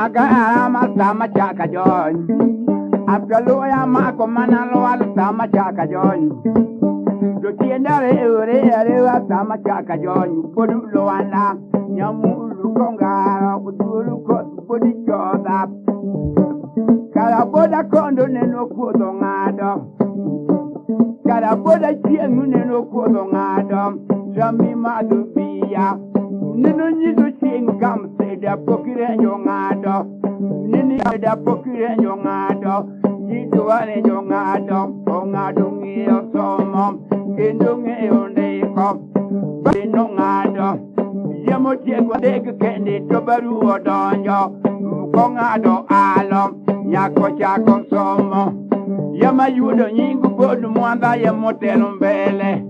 Agara sama chaka jony. Apjaluya mako mana lwal sama chaka jony. Jotienda riwre ariwa sama chaka jony. Bodu lwanda nyamulu kongara uduru koth bodi chodha. Kara boda kondo neno kuodho ng'ado. Kara boda chieng' neno kuodho ng'ado. Sami madho biya. Neno nyiso chieng' kamseda pok irenjo ng'ado. Nini da pok irenjo ng'ado. Ji dwarenjo ng'ado. Ong'ado ng'eyo somo kendo ng'eyo ndiko. Neno ng'ado. Yamo tieko dek kende to baru odonjo. Kong'ado alo nyako chako somo. Yama yudo nying bod mwanda yamotelo mbele.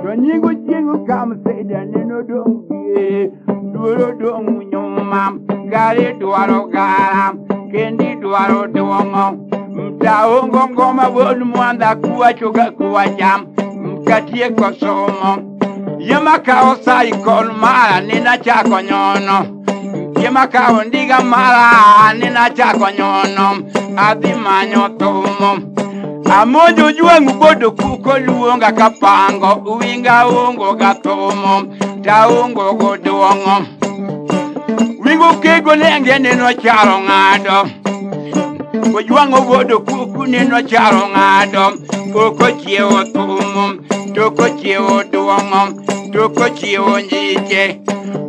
To nying chieng' kamseda neno dong' gie. Duoro dong' nyuma. Gari dwaro gara. Kendi dwaro duong'o. Mtaongo ngoma wuod mwanda kuwacho ga kuwacha. Mkatieko somo. Yema kawo saikol mara nina chako nyono. Yema kawo ndiga mara nina chako nyono. Adhi manyo thumo. Amonjo jwang' bodo kuko luonga kapango. Winga ungo ga thumo. Taungo go duong'o. Wingo kego lenge neno charo ng'ado. Ojwang'o bodo kuku neno charo ng'ado. Pok ochiewo thumo. Tok ochiewo duong'o. Tok ochiewo njiche.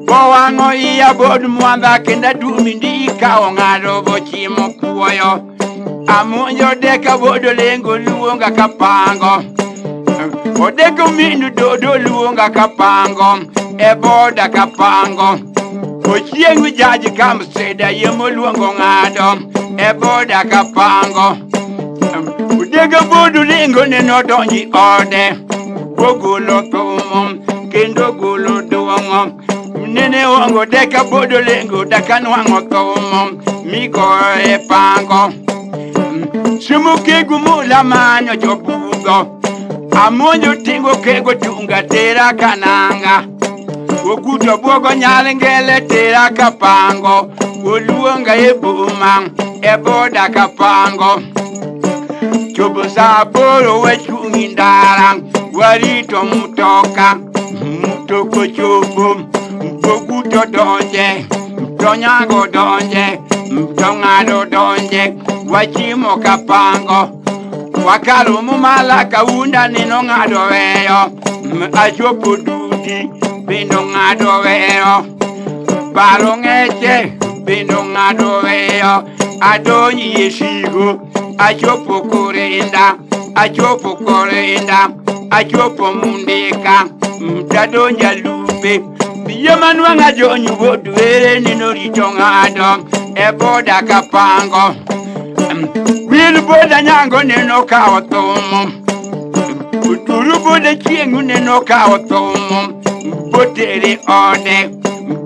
Bowang'o iya bod mwanda kendo adumi ndi ikawo ng'ado bochimo kuoyo. Amonjo deka bodo lengo luonga kapango. Odeko minu dodo luonga kapango. E boda kapango. Ochieng' jaji kamseda yemo luongo ng'ado. E boda kapango. Odego bodo lengo neno donji ode. Bogolo thumo kendo golo duong'o. Nene ongo deka bodo lengo daka nwang'o thumo migoyo e pango. Sumu kegu mula manyo jobudho. Amonjo tingo kego tunga tera kananga. Oguto buogo nyal ngele tera kapango. Oluonga e boma e boda kapango. Chopo saa aboro wachung' e ndara warito mutoka. Mutoko chopo boguto donje. Tonyago donje. Tong'ado donje. Wachimo kapango. Wakalo mumala kaunda neno ng'ado weyo. Achopo dudi bendo ng'ado weyo. Baro ng'eche bendo ng'ado weyo. Adonji e sigo achopo Korinda. Achopo Korinda. Achopo Mundika. Tadonja Lupe. Biyo manwang'a jonyu wuod were neno rito ng'ado e boda kapango. Wil boda nyango neno kawo thumo. Uturu boda chieng' neno kawo thumo. Botere ode,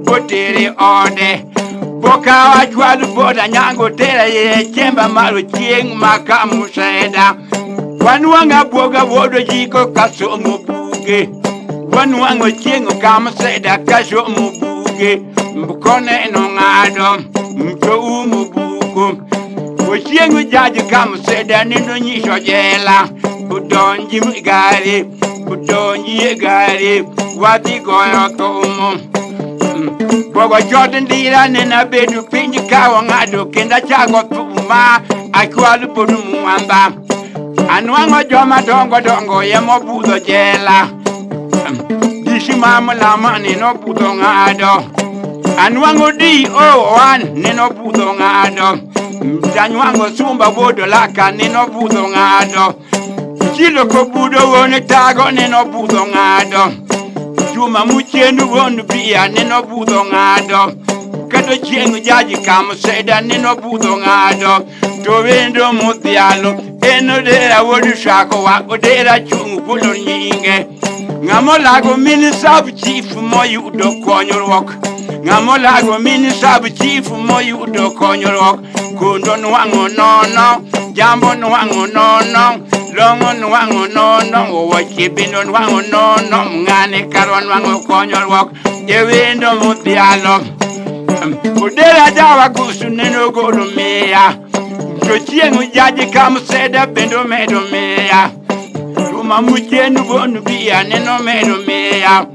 botere ode. Bokawo achwal boda nyango tera e chemba mar chieng' ma kamuseda. Wanwang'a buoga wuodo jiko kasomo buge. Wanwang'o chieng' kamseda kasomo buge. Koneno ng'ado to umo buko. Ochieng' jaji kamseda neno nyiso jela. Udonji gari, udonji e gari, wadhi goyo thumo. Bogo chot ndira nena bedo piny kawo ng'ado kendo achako thuma achwal pod mwamba. Anwang'o joma dongo dongo ema obudho jela. Disi mamlama neno budho ng'ado. Anwang'o DO1 neno budho ng'ado. Tanwang'o Sumba wuod Laka neno budho ng'ado. Chilo kobudo wuon tago neno budho ng'ado. Juma Muchenu wuon bia neno budho ng'ado. Kato chieng' jaji kamseda neno budho ng'ado. To wendo modhialo en odera wuod Sako wa odera chung' kulo nyinge. Ng'amo lago min sub chief moyudo konyruok. Ng'amo lago min sub chief moyudo konyruok. Kondo nwang'o nono, jambo nwang'o nono, long'o nwang'o nono, owachi bendo nwang'o nono, ng'ane karwa nwang'o konyruok. E wendo modhialo. Odera jawa gusu neno golo miya. To chieng' jaji kamseda bende omedo miya. Juma muchenu wuon bia neno medo miya.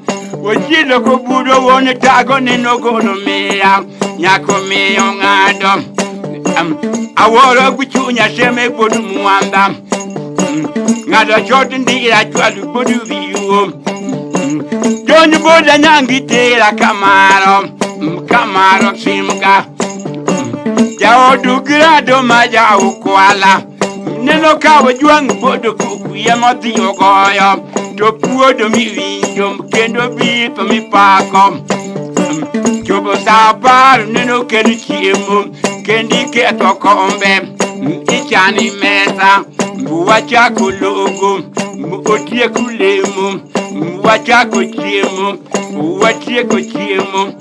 Ochilo kobudo wuon tago neno golo miya. Nyako miyo ng'ado. Awuoro gi chunya seme bodu mwanda. Ng'ado chot ndira chwalo bodu riwo. Jony boda nyangi tera kamaro. Kamaro simga. Jaodu grado ma jaukwala. Neno ka wajwang' bodo kukuye modhi ogoyo. To puodho miwinjo kendo bitho mipako. Chopo sa 10 neno kelo chiemo kendo iketho kombe. Ichani mesa wachako logo otieko lemo wachako chiemo watieko chiemo.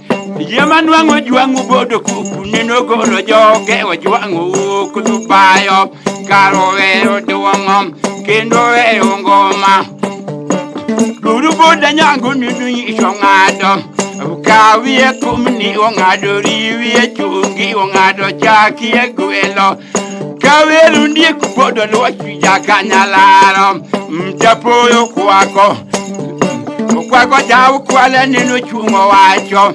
Yema nwang'o jwang'o bodo kuku neno golo joge ojwang'o kubayo kar oweyo duong'o kendo oweyo ngoma. Duru boda nyango ninu nyiso ng'ado. Kawie kumni ong'ado riwie chungi ong'ado chakie gwelo. Kaweru ndiek bodo luoch jakanyalaro. Mtapoyo kwako. Kwako jaw kwala neno chungo wacho.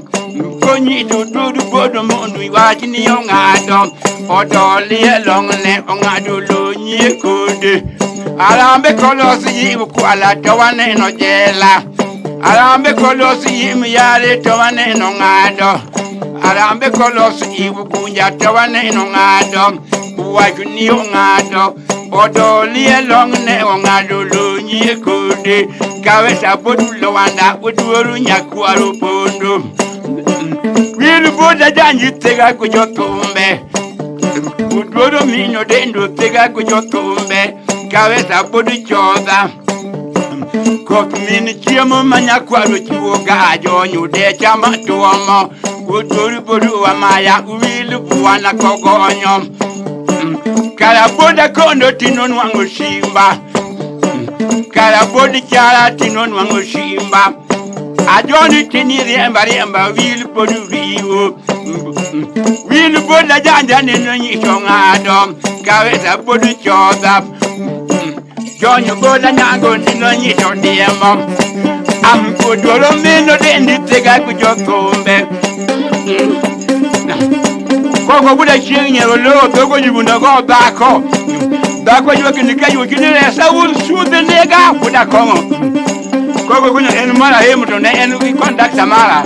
Konyi to duru bodo mondo iwach ni ong'ado. Odolie longne ong'ado lonyie kode. Arambe kolosi yiw kwala to waneno jela. Arambe kolosi yim yare to waneno ng'ado. Arambe kolosi yiw gunja to waneno ng'ado. Wach ni ong'ado. Odolie longne ong'ado lonyie kode. Kawe sabodu lwanda oduoru nyakwaro pondo. Wilu boda janji tega kujotumbe. Uduoro mino dendo tega kujotumbe. Kawe sabodu chodha. Koth min chiemo ma nyakwaro chiwo ga jonyo decha matuomo. Uduoru bodu wamaya wilu bwana kogonyo. Kara boda kondo tino nwang'o simba. Kara bodi chara tino nwang'o simba. Ajoni tini riemba riemba wilu bodu riwo. Wilu boda janja neno nyiso ng'ado. Kawesa bodu chodha. Jonyo boda nyango neno nyiso diemo. Am kodoro mino dendi tega kujotumbe. Koko buda chieng' nyiero lowo dhogo jibunda go dhako. Dhako ywak ni ka ywak ni resa un sudhe nega buda kong'o. Koko kunyo en mara hemu to ne en gi kondakta mara.